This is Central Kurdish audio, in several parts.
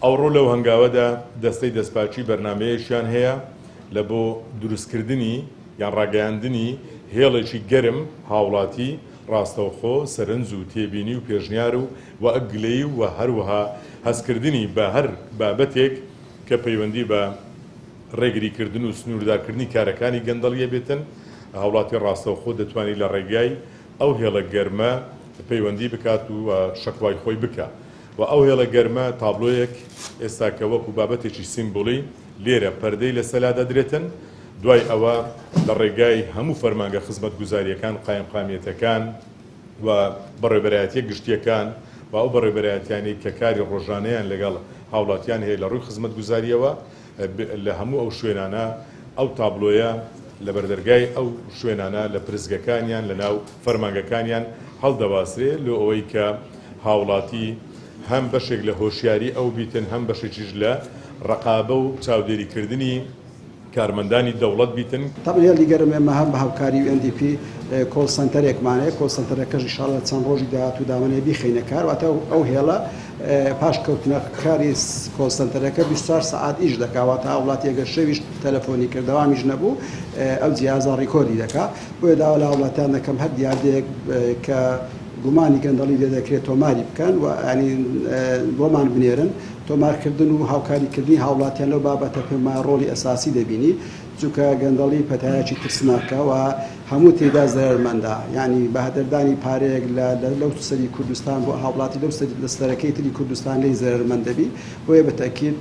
ئەوڕۆ لەو هەنگاوەدا دەستەی دەستپاکی بەرنامەیەکیان هەیە لە بۆ دروستکردنی یان ڕاگەیاندنی هێڵێکی گەرم هاوڵاتی ڕاستەوخۆ سەرنج و تێبینی و پێشنیار و و گلەیی و هەروەها هەستکردنی بە هەر بابەتێک کە پەیوەندی بە ڕێگریکردن و سنووردارکردنی کارەکانی گەندەڵیە بێتن هاوڵاتی ڕاستەوخۆ دەتوانی لە ڕێگای ئەو هێڵە گەرمە پەیوەندی بکات و شەکوای خۆی بکا. و ئەو هێڵە گەرمە تابلۆیەک ئێستا کە وەکو بابەتێکی سیمبولی لێرە پەردەی لەسەر لادەدرێتن، دوای ئەوە لە ڕێگای هەموو فەرمانگە خزمەتگوزارییەکان، قایمقامیەتەکان و بەڕێوەبەرایەتییە گشتییەکان و ئەو بەڕێوەبەرایەتیانەی کە کاری ڕۆژانەیان لەگەڵ هاوڵاتیان هەیە لە ڕووی خزمەتگوزارییەوە لە هەموو ئەو شوێنانە ئەو تابلۆیە لە بەردەرگای ئەو شوێنانە لە پرسگەکانیان لە ناو فەرمانگەکانیان هەڵدەواسرێ لۆ ئەوەی کە هاوڵاتی هەم بەشێک لە هۆشیاری ئەو بیتن هەم بەشێکیش لە ڕەقابە و چاودێری کردنی کارمەندانی دەوڵەت بیتن. تەبعەن هێڵی گەرم ئێمە هەم بە هاوکاری یو ئێن دی پی کۆڵ سەنتەرێکمان هەیە، کۆڵ سەنتەرەکەش ئیشاڵا لە چەند ڕۆژی داهاتوو دامەنێ بیخەینە کار، واتە ئەو هێڵە پاش کەوتنە کاری کۆڵ سەنتەرەکە 24 سەعات ئیش دەکا، واتە هاوڵاتی ئەگەر شەویش تەلەفۆنی کرد دەوامیش نەبوو ئەو جیهازە ڕیکۆردی دەکا. بۆیە داوا لە هاوڵاتیان دەکەم هەر دیاردەیەک کە گومانی گەندەڵی لێ دەکرێت تۆماری بکەن و یانی بۆمان بنێرن. تۆمارکردن و هاوکاریکردنی هاوڵاتیان لەو بابەتە پێم وایە ڕۆڵی ئەساسی دەبینی، چونکە گەندەڵی پەتایەکی ترسناکە و هەموو تێیدا زەرەرمەندە، یانی بەهەدەردانی پارەیەک لە لەو سەری کوردستان بۆ هاوڵاتی لەو سەری لە سەرەکەی تری کوردستان لێی زەرەرمەند دەبی، بۆیە بە تەئکید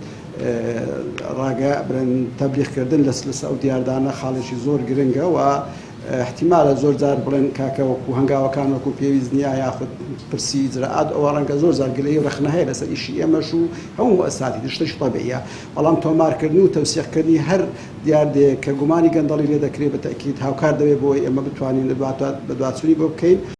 ڕاگە برێن تەبلیغکردن لەس لەسەر ئەو دیاردانە خاڵێکی زۆر گرنگە و ئیحتیمالە زۆر جار بڵێن کاکە وەکو هەنگاوەکان وەکو پێویست نییە یاخود پرسی ئیجرائات ئەوە ڕەنگە زۆر جار گلەیی و ڕەخنە هەیە لەسەر ئیشی ئێمەش و هەموو موئەسساتی تر شتێکی تەبیعیە بەڵام تۆمارکردن و تەوسیقکردنی هەر دیاردەیەک کە گومانی گەندەڵی لێ دەکرێت بە تەئکید هاوکار دەبێت بۆ ئەوەی ئێمە بتوانین بەدواچوونی بۆ بکەین.